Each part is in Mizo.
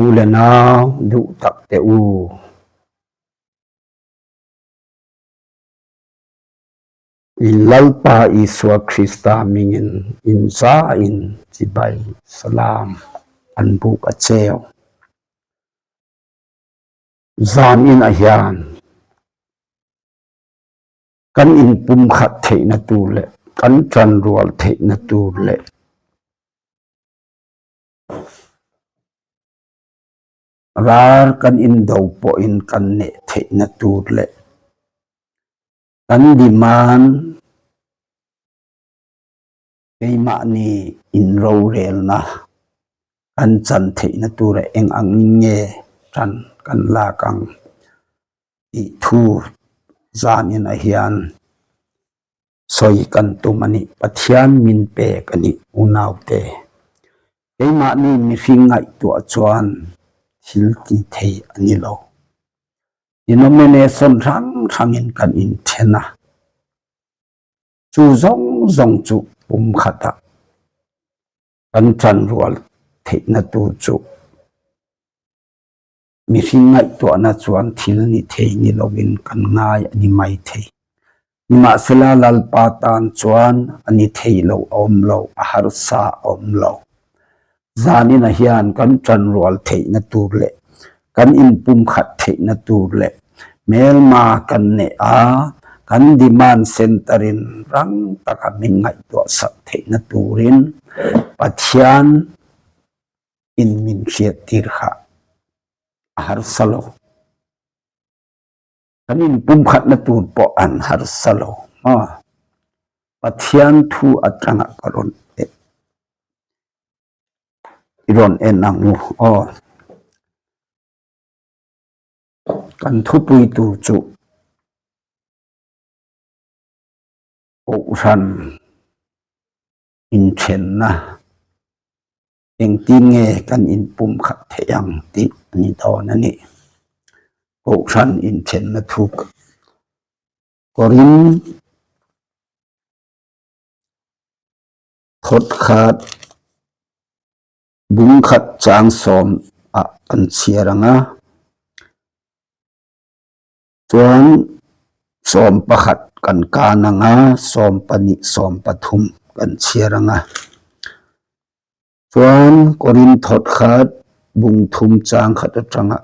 U le nau duh tak te u. In Lalpa Isua Krista mingin in za in chibai salam an buk a cheu. Zan in ah hian kan inpumkhat theihna tur leh kan ṭanrual theihna tur leh Ral kan indo pawhin kan neh theihna tur leh kan demand keimahni inrorelna kan chan theihna tura eng angin nge tan kan lak ang tih thu zanin ah hian Sawi kan tum a nih, Pathian min pek a nih unaute. Keimahni mihring ngaihtuah chuan thil ti thei a ni lo. Denomination hrang hrangin kan inthen a, chu zawng zawng chu pum khatah kan ṭanrual theihna tur chu Mihring ngaihtuahna chuan thil ni thei ni lovin kan ngai a ni mai thei. Nimahsela Lalpa tan chuan a ni thei lo a awm lo, a harsa a awm lo. Zanina hian kan ṭanrual theihna tur leh kan inpumkhat theihna tur leh hmelma kan neih a, kan demand center-in rang taka min ngaihtuahsak theihna turin Pathian in min hriat tir kha a harsa lo. Kan inpumkhatna tur pawh an harsa lo maw? Pathian thu atanga ka rawn i rawn en ang u aw. Kan thupui tur chu Kohhran inthenna Engtin nge kan inpumkhat theih ang tih a ni dawn a ni. Kohhran inthenna thu kawrin thawt khat bung khat chang sawm ah kan chhiar ang a, chuan 11 kan kan ang a, 12 13 kan chhiar ang a. Chuan Korin thawt khat bung thum chang khat atanga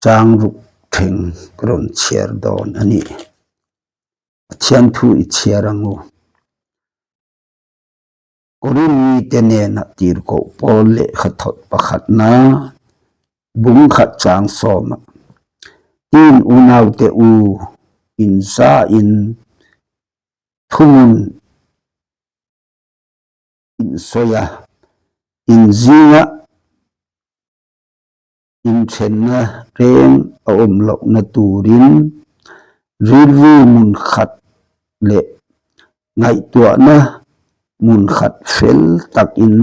chang ruk thleng ka rawn chhiar dawn a ni. Pathian thu i chhiar ang u. Korin mite nena tirhkoh pawl lehkha thawt pakhatna bung khat chang sawma tin unaute u inzain Thumun insawi a, inzinga inthenna reng a awm lohna turin rilru mun khat leh ngaihtuahna mun khat fel takin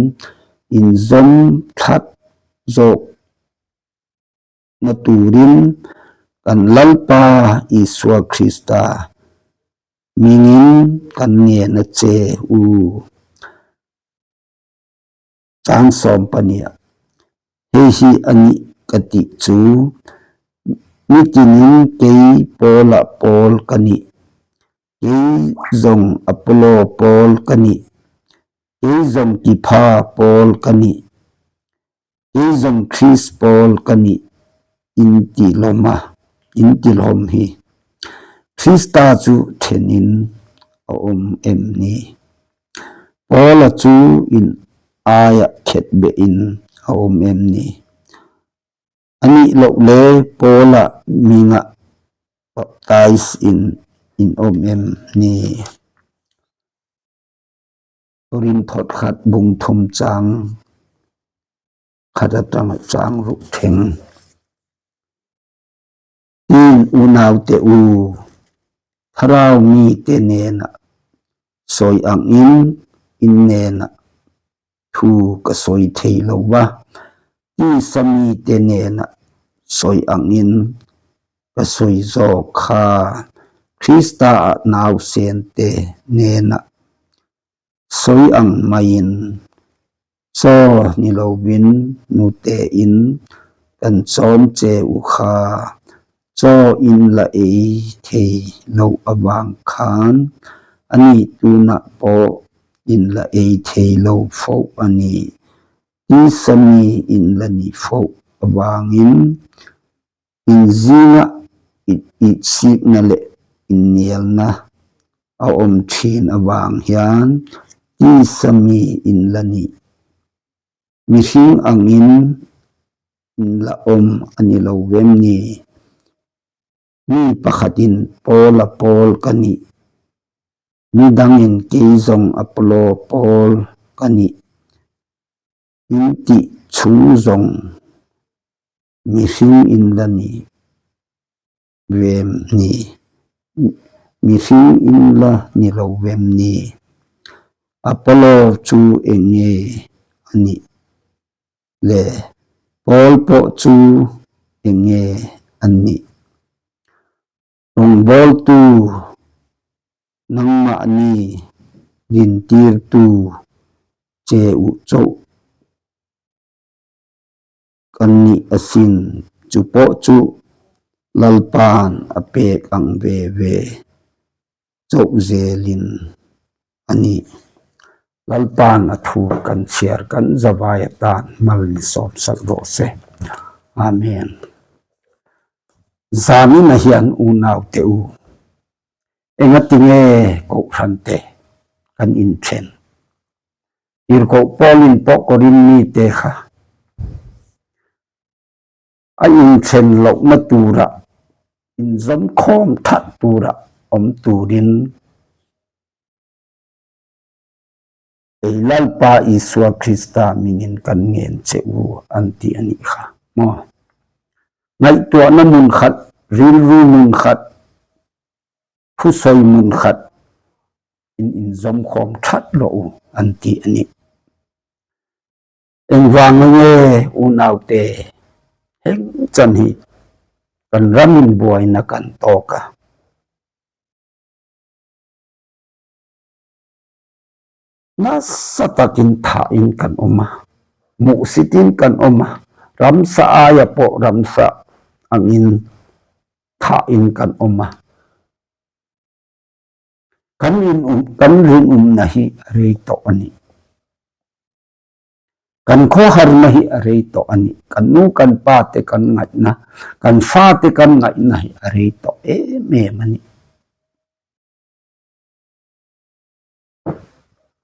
inzawm thlap zawk na turin kan Lalpa Isua Krista mingin kan ngen a che u. Chang 12 Hei hi a nih ka tih chu, nitinin kei Paula pawl ka nih, kei zawng Apollo pawl ka nih, kei zawng Kipha pawl ka nih, Kei zawng Khrist pawl ka nih in ti lawm a, in ti lawm hi. Krista chu then in a awm em ni? Paula chu in aiah khet beh in a awm em ni? A nih loh le Paula mingah baptize in in awm em ni? Rinthawt khat bung thum chang khat atanga chang ruk thleng. Tin unaute u, thlarau mite nena sawi angin in nena thu ka sawi thei lo va, tisa mite nena sawi angin ka sawi zawk kha Krista-ah nausente nena sawi ang maiin. Chaw ni lovin nute in kan chawm che u kha. Chaw in la ei thei loh avang khan a ni tunah pawh in la ei thei lo fo a ni. Tisa mi in la ni fo avangin Inzinga ihsikna leh innialna a awm thin avang hian tisa mi in la nih. Mihring angin in la awm a ni lo vem ni? Mi pakhatin Paula pawl ka nih, mi dangin kei zawng Apollo pawl ka nih in tih chhung zawng Mihring in la ni vem ni? Mihring in la ni lo vem ni? Apollo chu eng nge a nih le? Paul pawh chu eng nge an nih? Rawngbawltu nangmahni dintirtu che uh chauh. Kan nih asin, chu pawh chu Lalpa'n a pek ang ve ve chauh zelin a ni. Lalpa'n a thu kan chhiar kan zavai atan mal ni sawm salh rawh se. Amen. Zanina hian unaute u, engatinge Kohhrante kan inthen? Tirhkoh Paulin pawh Korin mite kha a inthen lohna tura inzawmkhawm that tura awm turin Kei Lalpa Isua Krista mingin kan ngen che u an ti a nih kha maw? Ngaihtuahna hmun khat, rilru hmun khat, Thusawi hmun khat in inzawmkhawm that rawh u an ti a ni. Engvanga nge unaute heng chan hi kan ram in buaina kan tawk a? Nasa takin thahin kan awm a, hmuhsitin kan awm a, ramsa aia pawh ramsa angin thahin kan awm a. Kan rinawm kan rinawmna hi a rei tawh a ni. Kan khawharna hi a rei tawh a ni. Kan nu kan pa te kan ngaihna, kan fa te kan ngaihna hi a rei tawh em em a ni.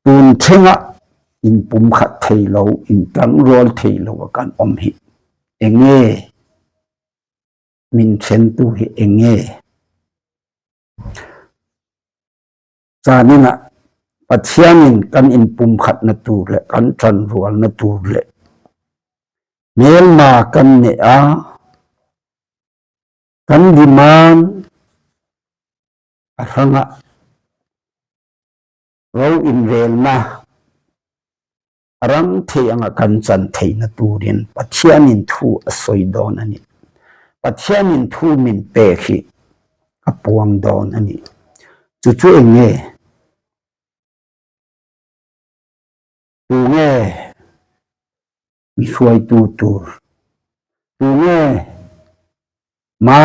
Tun thlengah inpumkhat thei lo, intangrual thei lo a kan awm hi eng nge? Min thentu hi eng nge? Zaninah Pathianin kan inpumkhatna tur leh kan tanrualna tur leh hmelma kan neih a, kan demand a hrangah ro inrelna A ram thei anga kan chan theihna turin Pathianin thu a sawi dawn a ni. Pathianin thu min pek hi a puang dawn a ni. Chu chu eng nge? Tu nge mi hruaitu tur? Tu nge ma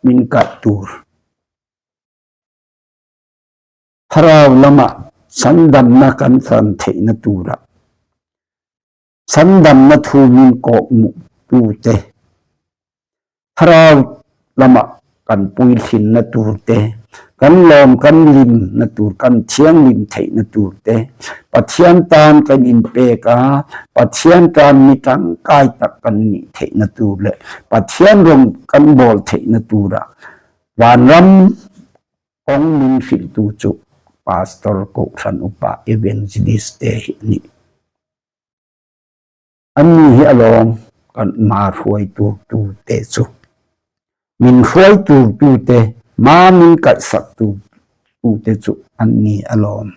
min kah tur? Thlarau lamah sandamna kan chan theihna tura sandamna thu min kawhhmuh tute, thlarau lamah kan puitlinna tur te, kan lawm kan limna tur, kan thianghlim theihna tur te, Pathian tan kan inpek a, Pathian tan mi tangkai tak kan nih theihna tur leh Pathian rawng kan bawl theihna tura vanram Kawng min hrilhtu chu Pastor Kohhran Upa Evangelist te hi a ni. Anni hi alawm kan hma hruai turtu te chu. Min hruai turtu te, hma min kaihsak turtu te chu anni alawm.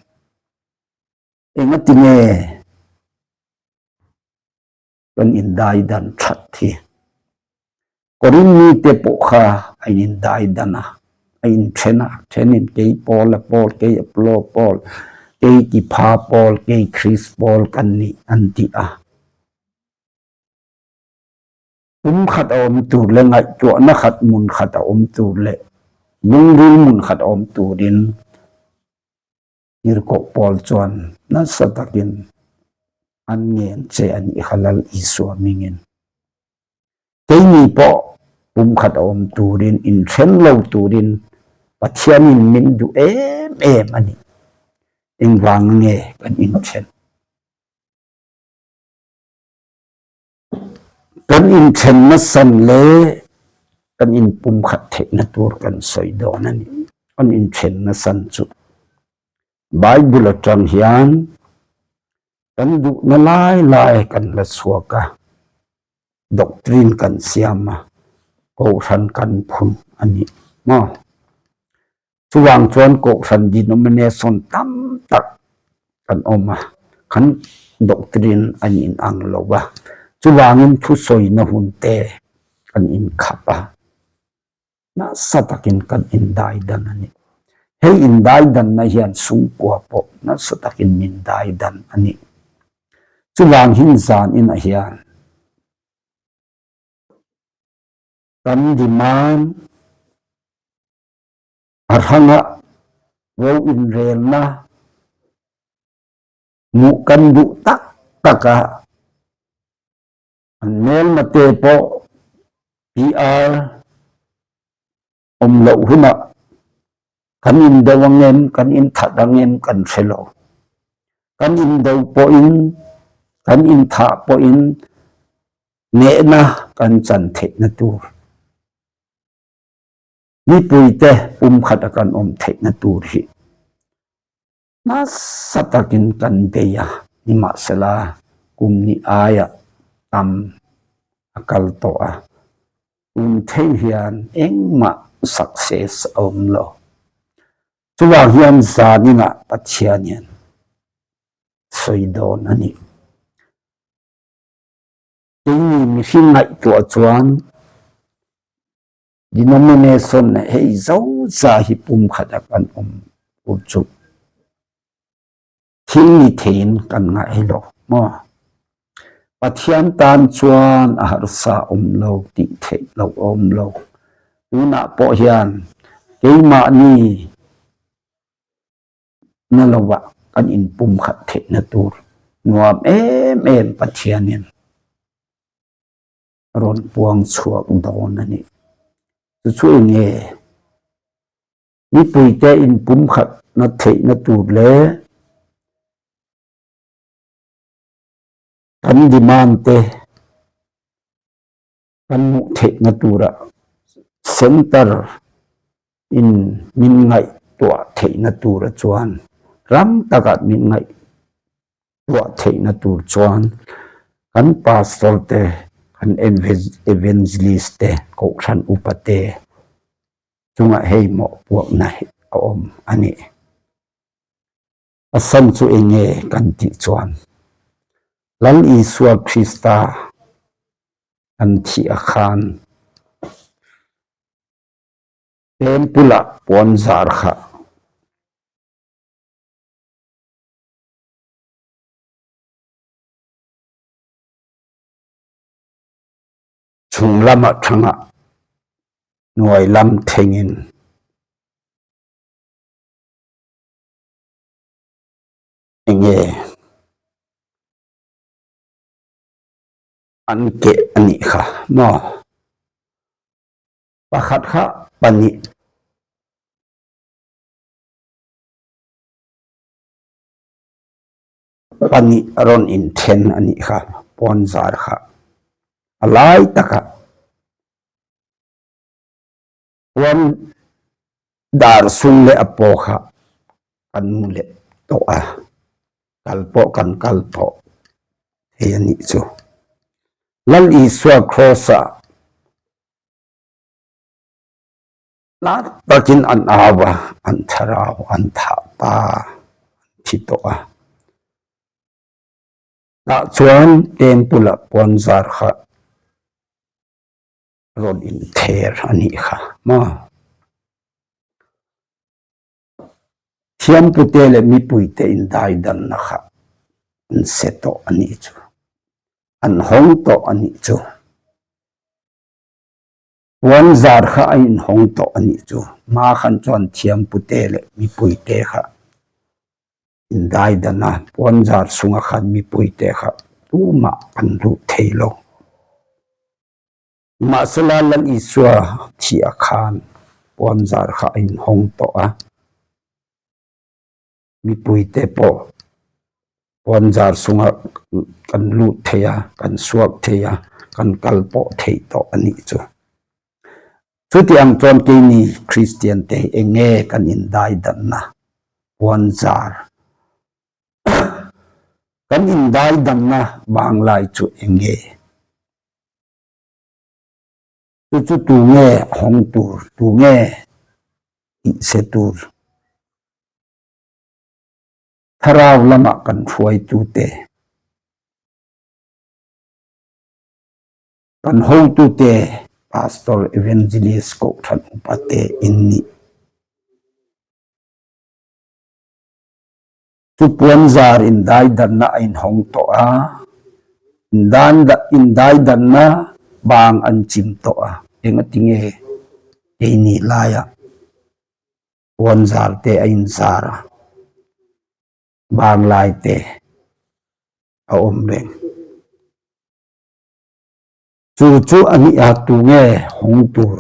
Engatinge kan indaidan that hi? Korin mite pawh kha a indaidan a, a inthen a, thenin kei Paul a Paul, kei Apollo Paul, Kei Kipha pawl, kei Khrist pawl kan ni an ti a. Pumkhat a awm tur leh ngaihtuahna khat hmun khat a awm tur leh lungrul hmun khat a awm turin Tirhkoh pawl chuan nasa takin an ngen che a nih kha Lal Isua hmingin. Keini pawh pumkhat a awm turin inthen lo turin Pathianin min duh em em a ni. Engvang nge kan inthen? Kan inthenna san leh kan inpumkhat theihna tur kan sawi dawn a ni. Kan inthenna san chu Bible atang hian kan duhna lai lai kan la chhuak a, doctrine kan siam a, kohhran kan phun a ni maw? Chuvang chuan kohhran denomination tam tak kan awm a, kan doctrine an inang lo va, chuvangin thusawina hun te kan inkhap a, nasa takin kan indaidan a ni. Hei indaidanna hian sungkua pawh nasa takin min daidan a ni. Chuvang hin zan inah hian kan demand A hrangah ro inrelna hmuh kan duh tak tak a, an hmelma te pawh PR awm loh hunah kan indo ang em, kan inthat ang em kan hre lo. Kan indo pawhin, kan inthah pawhin nehna kan chan theihna tur. Mipuite pumkhat a kan awm theihna tur hi nasa takin kan bei a, nimahsela kum ni aia tam a kal tawh a, tun thleng hian engmah success a awm lo. Chuvang hian zaninah Pathian hian sawi dawn a ni. Keini mihring ngaihtuah chuan Denomination hei zo za hi pumkhat ah kan um u cu. Thil ni thei in kan ngai lo maw? Pathian tan chuan a harsa um lo tih theih lo a um lo. Tunah pawh hian keimah ni na lo ah kan in pumkhat theihna tur nuam em em Pathian in rawn puang chhuak dawn a ni. Chu chu eng nge? Mipuite inpumkhatna theihna tur leh kan demand te kan hmuh theihna tura center in min ngaihtuah theihna tura chuan ram takah min ngaihtuah theihna tur chuan kan pastor te, kan evangelist te, kohhran upa te chungah hei mawhpuakna hi a awm a ni. A san chu eng nge kan tih chuan Lal Isua Krista an thih a khan Temple ah puan zar kha chung lam atanga hnuai lam thlengin enge an keh a nih kha maw? Pakhat kha pahnih. Pahnih a rawn inthen a nih kha pawn zar kha a lai takah puan dar sung leh a paw kha kan mu leh tawh a, kal pawh kan kal tawh thei a nih chu. Lal Isua Kraws ah Nat takin an au a, an thlarau an thah ta, an thi tawh a. Tah chuan temple ah puan zar kha rawn inther a nih kha maw? Thiampute leh mipuite indaidanna kha an se tawh a nih chu. An hawng tawh a nih chu. Puanzar kha a inhawng tawh a nih chu. Hma khan chuan thiampute leh mipuite kha indaidan a, puanzar chunga khan mipuite kha tumah an luh thei lo. Nimahsela Lal Isua thih ah khan puanzar kha a inhawng tawh a, mipuite pawh puanzar chungah kan lut thei a, kan suak thei a, kan kal pawh theih tawh a nih chu. Chuti ang chuan keini Kristian te hi eng nge kan indaidanna puanzar kan indaidanna banglai chu eng nge? Chu chu tu nge hawng tur, tu nge tihse tur? Thlarau lamah kan hruaitute, kan hotute, Pastor, Evangelist, Kohhran upate in nih. Chu puanzar indaidanna a inhawng tawh a, indaidanna bang an chim tawh a, engati nge keini laiah puanzar te a inzar a, bang lai te a awm reng. Chu chu a nih a, tunge hawng tur?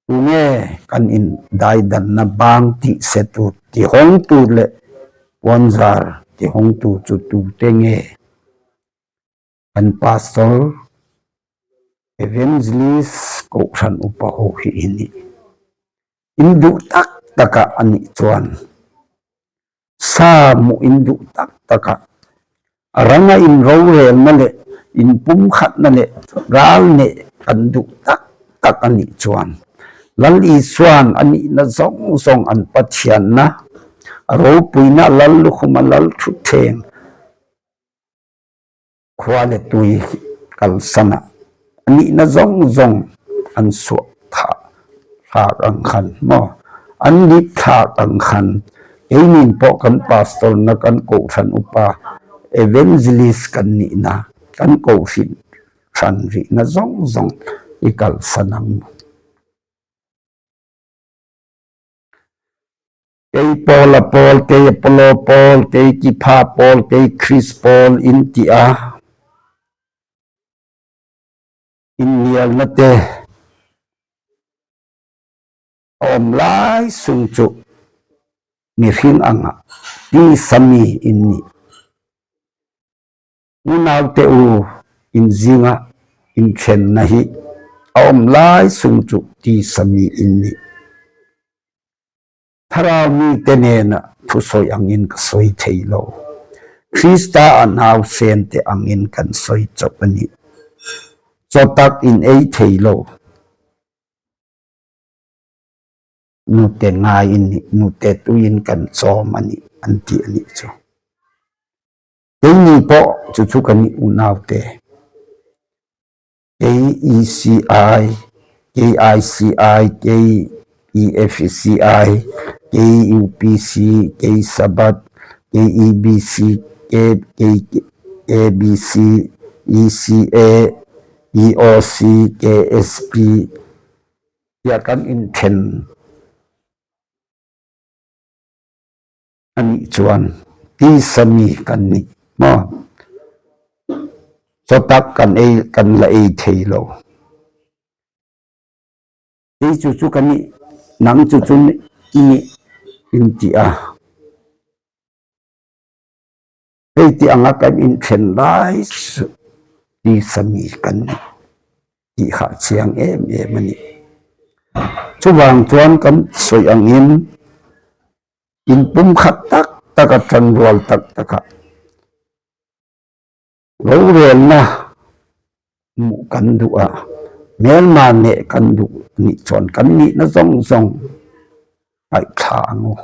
Tunge kan indaidanna bang tih se tur ti hawng tur leh puanzar ti hawng tur chu tute nge? Kan Pastor, Evangelist, Kohhran upa ho hi i nih. In duh tak takah a nih chuan Sa hmuh in duh tak tak a, a ranga in rorelna leh in pumkhatna leh ral neh kan duh tak tak a nih chuan Lal Isuan a nihna zawng zawng an Pathianna, a ropuina Lal lukhuma Lal thutthleng Khua leh tui kalsanah a nihna zawng zawng an suah thah thlak ang khan maw? An lit thlak ang khan keinin pawh kan pastor na kan kohhran upa evangelist kan nihna kan kohhrin hran rihna zawng zawng i kalsan ang mu. Kei Paula pawl, kei Apollo pawl, kei Kipha pawl, kei Khrist pawl in ti a inhnialna te a awm lai sung chu mihring anga tisa mi in nih. Unaute u inzinga inthenna hi a awm lai sung chu tisa mi in nih. Thlarau mite nena thusawi angin ka sawi thei lo. Krista a nausen te angin kan sawi chauh a ni. Chaw tak in ei thei lo. Nute ngai in nih, nute tuiin kan chawm a nih an ti a nih chu. Keini pawh chu chu kan nih unaute. KECI, KICI, KEFCI, KUPC, KSabat, KEBC, KKABC, ECA, EOC, KSP tia kan inthen a nih chuan tisa mi kan ni maw? Chaw tak kan ei kan la ei thei lo. Kei chu chu ka nih, nang chu chu i nih in ti a. Hei ti anga kan inthen lai chu tisa mi kan ni tih kha a chiang em em a ni. Chuvang chuan kan sawi angin Inpumkhat tak tak a tanrual tak tak a, rorelna hmuh kan duh a, hmelma neh kan duh nih chuan kan nihna zawng zawng paihthla ang u.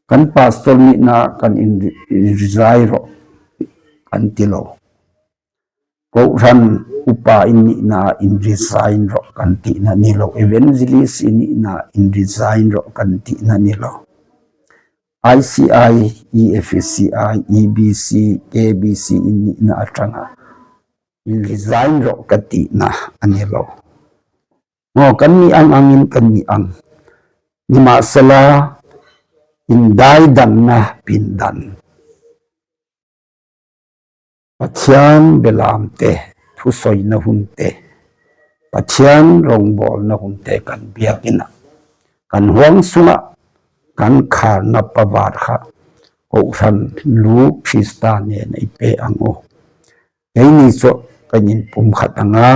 Kan pastor nihna kan inrizai rawh kan ti lo. Kohhran upa in nihna in resign rawh kan tihna ni lo, evangelist in nihna in resign rawh kan tihna ni lo. ICI, EFCI, EBC, KBC in nihna atanga in resign rawh ka tihna a ni lo. Maw kan nih ang angin kan nih ang. Nimahsela, indaidanna pindan. Pathian belam te, thusawina hun te, Pathian rawngbawlna hun te kan biakin a, kan huang chungah kan kharna pavar kha Kohhran lu Krista nen a i pe ang u. Keini chu kan inpumkhat ang a,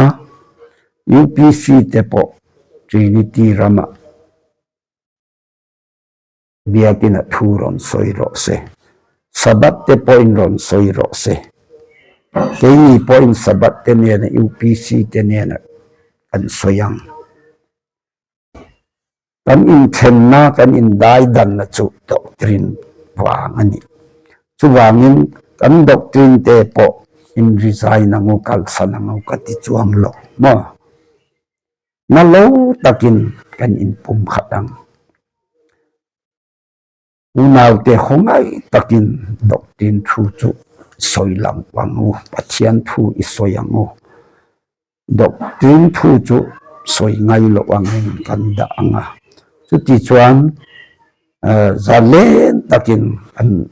UPC te pawh Trinity ramah Biakin a thu rawn sawi rawh se. Sabbath te pawhin rawn sawi rawh se. Keini pawhin Sabbath te nena UPC te nena kan sawi ang. Kan inthenna, kan indaidanna chu doctrine vang a ni. Chuvangin kan doctrine te pawh in resign ang u, kalsan ang u ka ti chuang lo maw? Na lo takin kan inpumkhat ang. Unaute khawngaih takin doctrine thu chu sawi lang ang u, Pathian thu i sawi ang u. Doctrine thu chu sawi ngai loh angin kan dah ang a. Chuti chuan zalen takin kan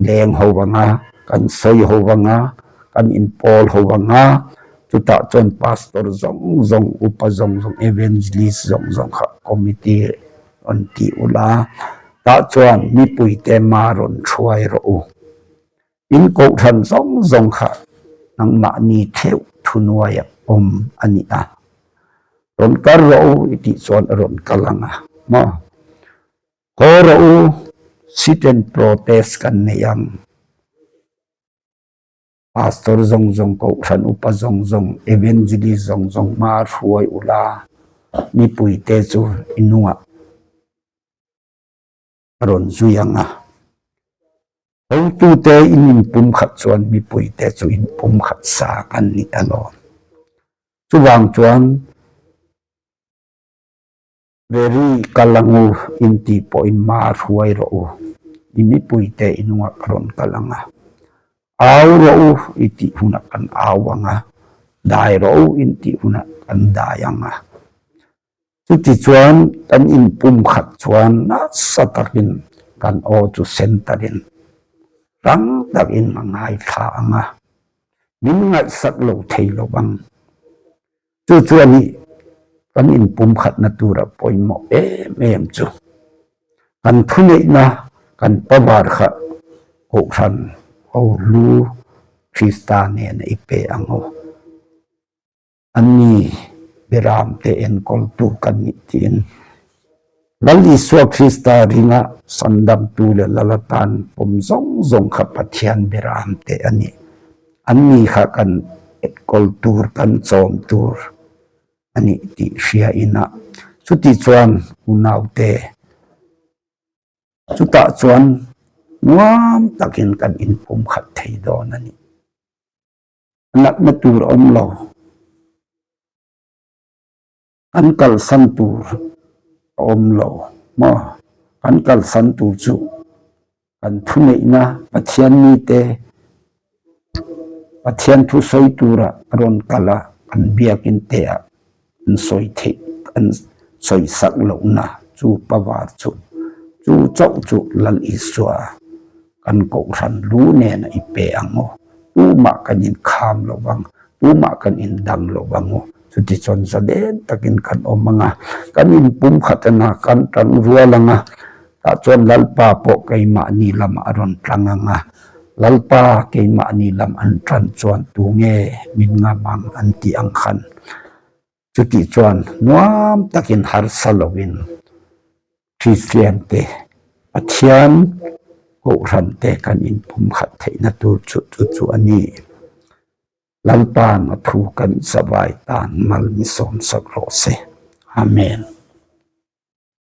leng ho ang a, kan sawi ho ang a, kan inpawl ho ang a, chutah chuan pastor zawng zawng, upa zawng zawng, evangelist zawng zawng kha committee rawn tih ula, tah chuan mipuite ma rawn hruai rawh u. In kohhran zawng zawng kha nangmahni theuh thunuaia awm a ni a, rawn kal rawh u i tih chuan a rawn kal ang a maw? Haw rawh u, sit and protest kan nei ang. Pastor zawng zawng, kohhran upa zawng zawng, evangelist zawng zawng hma hruai ula, mipuite chu i nungah a rawn zui ang a. Hotute in inpumkhat chuan mipuite chu inpumkhat sa kan ni alawm. Chuvang chuan Very kal ang u in tih pawhin ma hruai rawh u, i mipuite i nungah ka rawn kal ang a, au rawh u i tih hunah kan au ang a, dai rawh u in tih hunah kan dai ang a. Chutichuan kan inpumkhat chuan nasa takin kan aw chu center-in rang takin a ngaithla ang a, min ngaihsak lo thei lo ang. Chu chuan hi kan inpumkhatna tura pawimawh em em chu kan thuneihna kan power kha Kohhran ho hlu Krista nen a i pe ang u. Anni Beramte enkawltu kan nih tiin Lal Isua Krista ringa sandamtu leh Lal atan pawm zawng zawng kha Pathian beramte a ni. Anni kha kan enkawl tur, kan chawm tur a nih tih hria ina. Chuti chuan unaute, chutah chuan nuam takin kan inpumkhat thei dawn a ni. A natna tur a awm lo. Kan kalsan tur a awm lo maw? Kan kalsan tur chu kan thuneihna Pathian mite Pathian thu sawi tura rawn kal a, kan biakin te ah an sawi theih an sawi sak lohna chu power chu chu chauh chu Lal Isua kan kohhran lu nen a i pe ang aw. Tumah kan inkham lo vang, tumah kan indang lo vang u. Chutichuan zalen takin kan awm ang a, kan inpumkhat ang a, kan tang rual ang a, tah chuan Lalpa pawh keimahni lamah a rawn tlang ang a, Lalpa keimahni lam an tan chuan tunge min ngam ang an tih ang khan. Chutih chuan nuam takin harsa loin Kristian te, Pathian Kohhran te kan inpumkhat theihna tur chu chu chu a ni. Lalpa'n a thu kan zavai tan mal mi sawmsak rawh se. Amen.